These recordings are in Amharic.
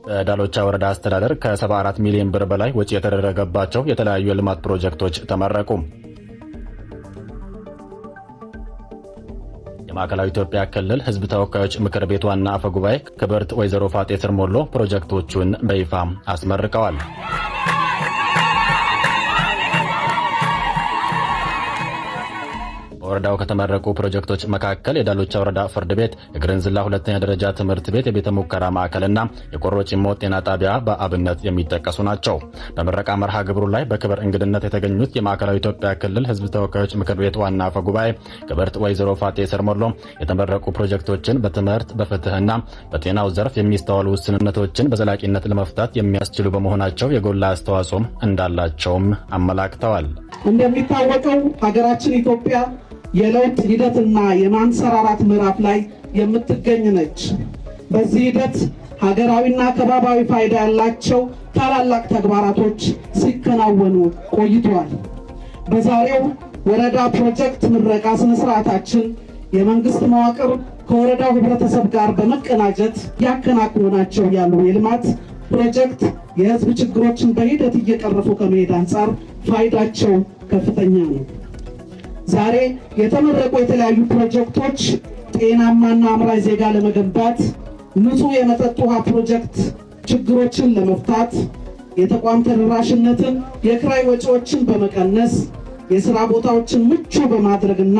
በዳሎቻ ወረዳ አስተዳደር ከ74 ሚሊዮን ብር በላይ ወጪ የተደረገባቸው የተለያዩ የልማት ፕሮጀክቶች ተመረቁ። የማዕከላዊ ኢትዮጵያ ክልል ሕዝብ ተወካዮች ምክር ቤት ዋና አፈ ጉባኤ ክብርት ወይዘሮ ፋጤ ስርሞሎ ፕሮጀክቶቹን በይፋ አስመርቀዋል። በወረዳው ከተመረቁ ፕሮጀክቶች መካከል የዳሎቻ ወረዳ ፍርድ ቤት፣ የግርንዝላ ሁለተኛ ደረጃ ትምህርት ቤት የቤተ ሙከራ ማዕከልና የቆሮ ጭሞ ጤና ጣቢያ በአብነት የሚጠቀሱ ናቸው። በምረቃ መርሃ ግብሩ ላይ በክብር እንግድነት የተገኙት የማዕከላዊ ኢትዮጵያ ክልል ሕዝብ ተወካዮች ምክር ቤት ዋና አፈ ጉባኤ ክብርት ወይዘሮ ፋጤ ሰርሞሎ የተመረቁ ፕሮጀክቶችን በትምህርት፣ በፍትህና በጤናው ዘርፍ የሚስተዋሉ ውስንነቶችን በዘላቂነት ለመፍታት የሚያስችሉ በመሆናቸው የጎላ አስተዋጽኦም እንዳላቸውም አመላክተዋል። እንደሚታወቀው ሀገራችን ኢትዮጵያ የለውጥ ሂደትና የማንሰራራት ምዕራፍ ላይ የምትገኝ ነች። በዚህ ሂደት ሀገራዊና ከባቢያዊ ፋይዳ ያላቸው ታላላቅ ተግባራቶች ሲከናወኑ ቆይተዋል። በዛሬው ወረዳ ፕሮጀክት ምረቃ ስነ ስርዓታችን የመንግስት መዋቅር ከወረዳው ህብረተሰብ ጋር በመቀናጀት ያከናወናቸው ያሉ የልማት ፕሮጀክት የህዝብ ችግሮችን በሂደት እየቀረፉ ከመሄድ አንጻር ፋይዳቸው ከፍተኛ ነው። ዛሬ የተመረቁ የተለያዩ ፕሮጀክቶች ጤናማና አምራች ዜጋ ለመገንባት፣ ንጹህ የመጠጥ ውሃ ፕሮጀክት ችግሮችን ለመፍታት፣ የተቋም ተደራሽነትን፣ የክራይ ወጪዎችን በመቀነስ፣ የስራ ቦታዎችን ምቹ በማድረግና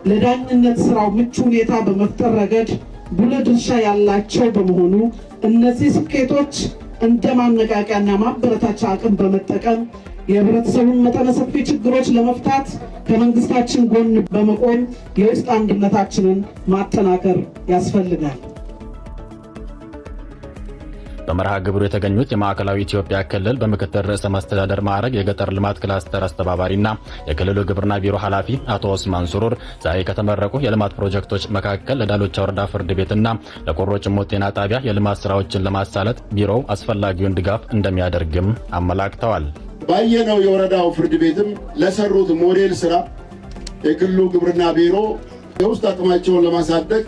ለዳኝነት ስራው ምቹ ሁኔታ በመፍጠር ረገድ ጉልህ ድርሻ ያላቸው በመሆኑ እነዚህ ስኬቶች እንደ ማነቃቂያና ማበረታቻ አቅም በመጠቀም የህብረተሰቡን መጠነ ሰፊ ችግሮች ለመፍታት ከመንግስታችን ጎን በመቆም የውስጥ አንድነታችንን ማጠናከር ያስፈልጋል። በመርሃ ግብሩ የተገኙት የማዕከላዊ ኢትዮጵያ ክልል በምክትል ርዕሰ መስተዳደር ማዕረግ የገጠር ልማት ክላስተር አስተባባሪና የክልሉ ግብርና ቢሮ ኃላፊ አቶ ኦስማን ሱሩር ዛሬ ከተመረቁ የልማት ፕሮጀክቶች መካከል ለዳሎቻ ወረዳ ፍርድ ቤትና ለቆሮ ጭሞ ጤና ጣቢያ የልማት ስራዎችን ለማሳለጥ ቢሮው አስፈላጊውን ድጋፍ እንደሚያደርግም አመላክተዋል። ባየነው የወረዳው ፍርድ ቤትም ለሰሩት ሞዴል ስራ የክልሉ ግብርና ቢሮ የውስጥ አቅማቸውን ለማሳደግ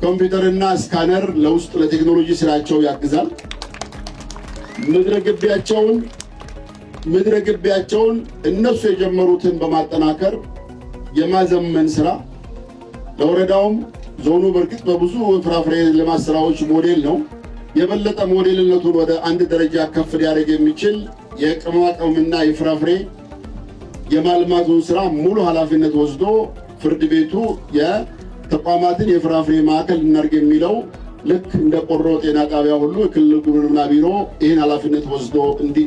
ኮምፒውተርና scanner ለውስጥ ለቴክኖሎጂ ስራቸው ያግዛል። ምድረ ግቢያቸውን እነሱ የጀመሩትን በማጠናከር የማዘመን ስራ ለወረዳውም ዞኑ በእርግጥ በብዙ ፍራፍሬ ልማት ስራዎች ሞዴል ነው። የበለጠ ሞዴልነቱን ወደ አንድ ደረጃ ከፍ ሊያደርግ የሚችል የቅመማ ቅመምና የፍራፍሬ የማልማቱን ስራ ሙሉ ኃላፊነት ወስዶ ፍርድ ቤቱ የተቋማትን የፍራፍሬ ማዕከል እናድርግ የሚለው ልክ እንደ ቆሮ ጤና ጣቢያ ሁሉ የክልል ግብርና ቢሮ ይህን ኃላፊነት ወስዶ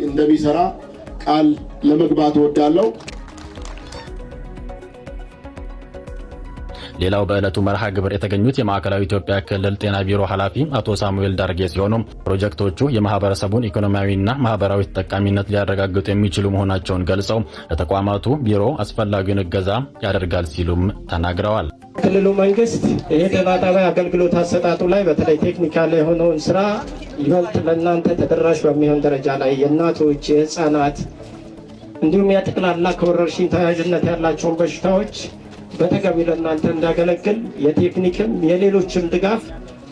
እንደሚሰራ ቃል ለመግባት እወዳለሁ። ሌላው በዕለቱ መርሃ ግብር የተገኙት የማዕከላዊ ኢትዮጵያ ክልል ጤና ቢሮ ኃላፊ አቶ ሳሙኤል ዳርጌ ሲሆኑ ፕሮጀክቶቹ የማህበረሰቡን ኢኮኖሚያዊና ማህበራዊ ተጠቃሚነት ሊያረጋግጡ የሚችሉ መሆናቸውን ገልጸው ለተቋማቱ ቢሮ አስፈላጊውን እገዛ ያደርጋል ሲሉም ተናግረዋል። ክልሉ መንግስት ይህ ጤና ጣቢያ አገልግሎት አሰጣጡ ላይ በተለይ technical የሆነውን ስራ ይበልጥ ለእናንተ ተደራሽ በሚሆን ደረጃ ላይ የእናቶች፣ የህፃናት እንዲሁም የጠቅላላ ከወረርሽኝ ተያያዥነት ያላቸውን በሽታዎች በተገቢ ለእናንተ እንዲያገለግል የቴክኒክም የሌሎችም ድጋፍ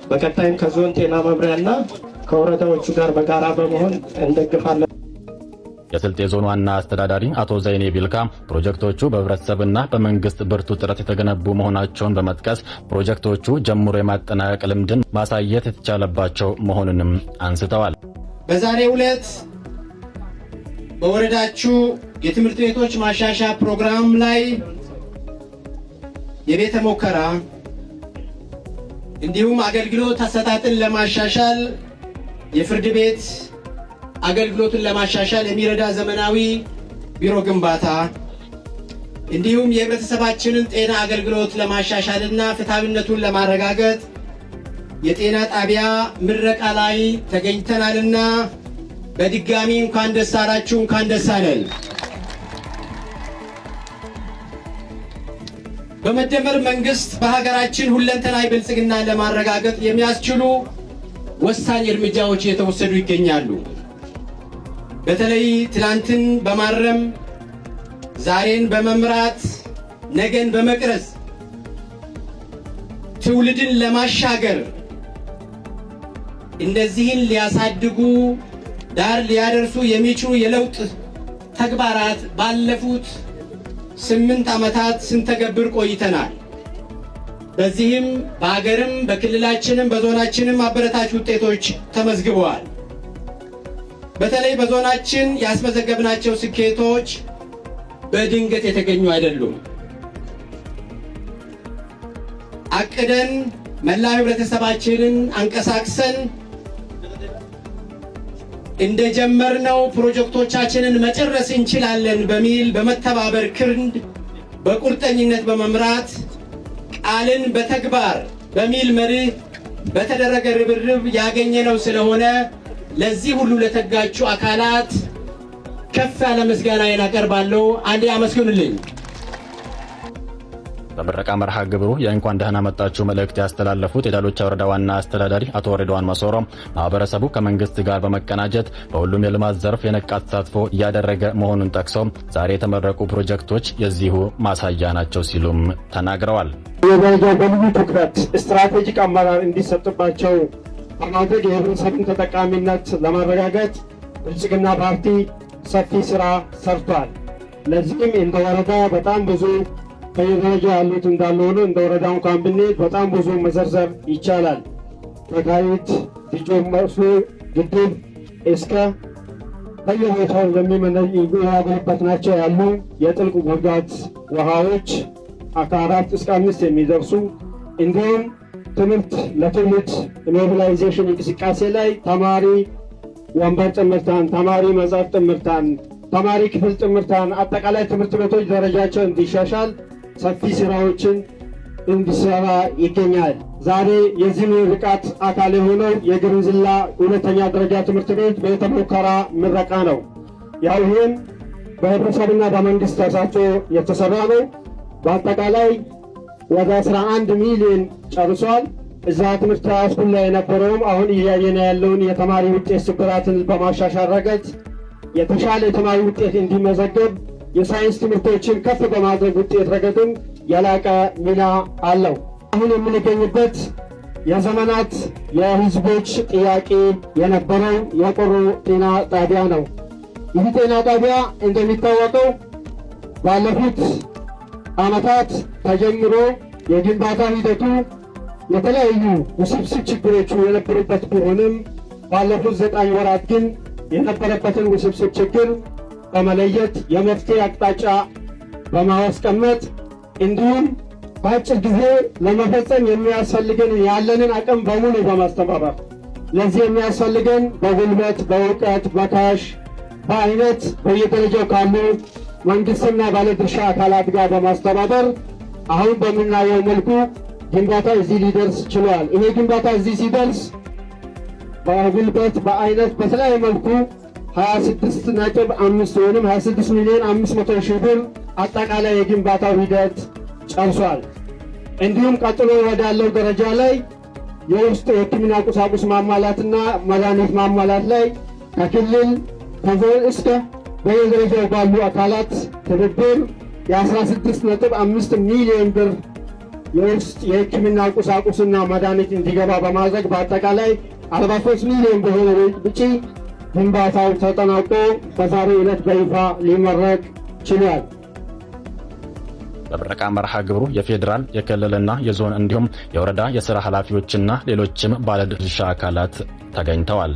በቀጣይም ከዞን ጤና መምሪያና ከወረዳዎቹ ጋር በጋራ በመሆን እንደግፋለን። የስልጤ ዞን ዋና አስተዳዳሪ አቶ ዘይኔ ቢልካ ፕሮጀክቶቹ በህብረተሰብና በመንግስት ብርቱ ጥረት የተገነቡ መሆናቸውን በመጥቀስ ፕሮጀክቶቹ ጀምሮ የማጠናቀቅ ልምድን ማሳየት የተቻለባቸው መሆኑንም አንስተዋል። በዛሬው ዕለት በወረዳችሁ የትምህርት ቤቶች ማሻሻያ ፕሮግራም ላይ የቤተ ሙከራ እንዲሁም አገልግሎት አሰጣጥን ለማሻሻል የፍርድ ቤት አገልግሎትን ለማሻሻል የሚረዳ ዘመናዊ ቢሮ ግንባታ እንዲሁም የህብረተሰባችንን ጤና አገልግሎት ለማሻሻልና ፍትሐዊነቱን ለማረጋገጥ የጤና ጣቢያ ምረቃ ላይ ተገኝተናልና በድጋሚ እንኳን ደስ አላችሁ፣ እንኳን ደስ አለን። በመደመር መንግስት በሀገራችን ሁለንተናዊ ብልጽግና ለማረጋገጥ የሚያስችሉ ወሳኝ እርምጃዎች እየተወሰዱ ይገኛሉ። በተለይ ትላንትን በማረም፣ ዛሬን በመምራት፣ ነገን በመቅረጽ ትውልድን ለማሻገር እነዚህን ሊያሳድጉ ዳር ሊያደርሱ የሚችሉ የለውጥ ተግባራት ባለፉት 8 ዓመታት ስንተገብር ቆይተናል። በዚህም በሀገርም በክልላችንም በዞናችንም አበረታች ውጤቶች ተመዝግበዋል። በተለይ በዞናችን ያስመዘገብናቸው ስኬቶች በድንገት የተገኙ አይደሉም። አቅደን መላ ህብረተሰባችንን አንቀሳቅሰን እንደጀመርነው ፕሮጀክቶቻችንን መጨረስ እንችላለን በሚል በመተባበር ክንድ በቁርጠኝነት በመምራት ቃልን በተግባር በሚል መርህ በተደረገ ርብርብ ያገኘነው ስለሆነ ለዚህ ሁሉ ለተጋችሁ አካላት ከፍ ያለ ምስጋናዬን አቀርባለሁ። አንዴ አመስግኑልኝ። በምረቃ መርሃ ግብሩ የእንኳን ደህና መጣችሁ መልእክት ያስተላለፉት የዳሎቻ ወረዳ ዋና አስተዳዳሪ አቶ ሬድዋን መሶሮ ማህበረሰቡ ከመንግስት ጋር በመቀናጀት በሁሉም የልማት ዘርፍ የነቃ ተሳትፎ እያደረገ መሆኑን ጠቅሰው ዛሬ የተመረቁ ፕሮጀክቶች የዚሁ ማሳያ ናቸው ሲሉም ተናግረዋል። የደረጃው በልዩ ትኩረት ስትራቴጂክ አመራር እንዲሰጥባቸው በማድረግ የህብረተሰቡን ተጠቃሚነት ለማረጋገጥ ብልጽግና ፓርቲ ሰፊ ስራ ሰርቷል። ለዚህም እንደ ወረዳ በጣም ብዙ በየደረጃ ያሉት እንዳለ ሆኖ እንደ ወረዳ እንኳን ብንሄድ በጣም ብዙ መዘርዘር ይቻላል። ከካይት ዲጆ መስኖ ግድብ እስከ በየቦታው የሚያጎለበትናቸው ያሉ የጥልቅ ጉድጓድ ውሃዎች ከአራት እስከ አምስት የሚደርሱ፣ እንዲሁም ትምህርት ለትውልድ mobilization እንቅስቃሴ ላይ ተማሪ ወንበር ጥምርታን፣ ተማሪ መጽሐፍ ጥምርታን፣ ተማሪ ክፍል ጥምርታን፣ አጠቃላይ ትምህርት ቤቶች ደረጃቸው እንዲሻሻል ሰፊ ስራዎችን እንዲሰራ ይገኛል። ዛሬ የዚህ ምርቃት አካል የሆነው የግርንዝላ ሁለተኛ ደረጃ ትምህርት ቤት ቤተ ሙከራ ምረቃ ነው። ያው ይህም በህብረተሰብና በመንግስት ተሳትፎ የተሰራ ነው። በአጠቃላይ ወደ 11 ሚሊዮን ጨርሷል። እዛ ትምህርት school ላይ የነበረውም አሁን እያየን ያለውን የተማሪ ውጤት ስብራትን በማሻሻል ረገድ የተሻለ የተማሪ ውጤት እንዲመዘገብ የሳይንስ ትምህርቶችን ከፍ በማድረግ ውጤት ረገድም የላቀ ሚና አለው። አሁን የምንገኝበት የዘመናት የህዝቦች ጥያቄ የነበረው የቆሮ ጤና ጣቢያ ነው። ይህ ጤና ጣቢያ እንደሚታወቀው ባለፉት ዓመታት ተጀምሮ የግንባታ ሂደቱ የተለያዩ ውስብስብ ችግሮቹ የነበሩበት ቢሆንም ባለፉት 9 ወራት ግን የነበረበትን ውስብስብ ችግር በመለየት የመፍትሄ አቅጣጫ በማስቀመጥ እንዲሁም በአጭር ጊዜ ለመፈጸም የሚያስፈልገን ያለንን አቅም በሙሉ በማስተባበር ለዚህ የሚያስፈልገን በጉልበት፣ በእውቀት፣ በ cash፣ በአይነት በየደረጃው ካሉ መንግስትና ባለድርሻ አካላት ጋር በማስተባበር አሁን በምናየው መልኩ ግንባታ እዚህ ሊደርስ ችሏል። ይሄ ግንባታ እዚህ ሲደርስ በጉልበት፣ በአይነት፣ በተለያየ መልኩ 26.5 ወይም 26 ሚሊዮን 500 ሺህ ብር አጠቃላይ የግንባታው ሂደት ጨርሷል። እንዲሁም ቀጥሎ ወዳለው ደረጃ ላይ የውስጥ የሕክምና ቁሳቁስ ማሟላትና መድኃኒት ማሟላት ላይ ከክልል ከዞን እስከ በየደረጃው ባሉ አካላት ትብብር የ16.5 ሚሊዮን ብር የውስጥ የሕክምና ቁሳቁስና መድኃኒት እንዲገባ በማድረግ በአጠቃላይ 43 ሚሊዮን በሆነ ወጪ ግንባታው ተጠናቆ በዛሬው ዕለት በይፋ ሊመረቅ ችሏል። በምረቃ መርሃ ግብሩ የፌዴራል፣ የክልልና የዞን እንዲሁም የወረዳ የስራ ኃላፊዎችና ሌሎችም ባለድርሻ አካላት ተገኝተዋል።